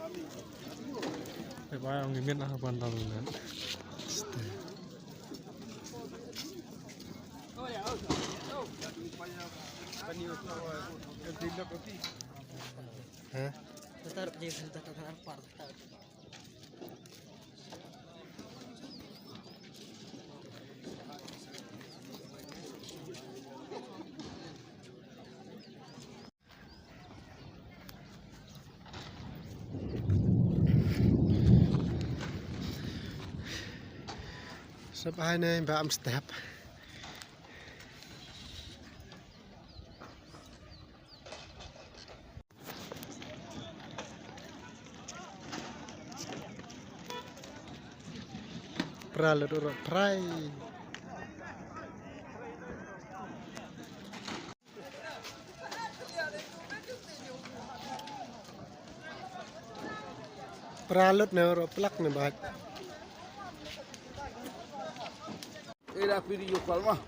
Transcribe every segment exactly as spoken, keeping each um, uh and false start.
Te ba ong ngi miet na ban dal miet. Ste. Hah? Sep hai ne ba am step. Pra lut uro prai. Pra lut ne uro plak ne bat. Era video call mah.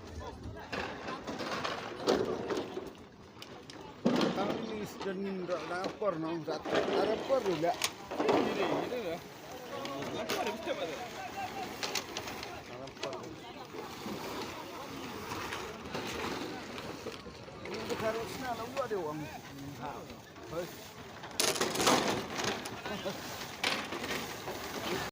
Tang ini sedang nindra na por no, rat. Ada por juga. Ini, ini dah. Lapor mesti apa tu? Ini harus na lalu ada orang. Ha. Hoi.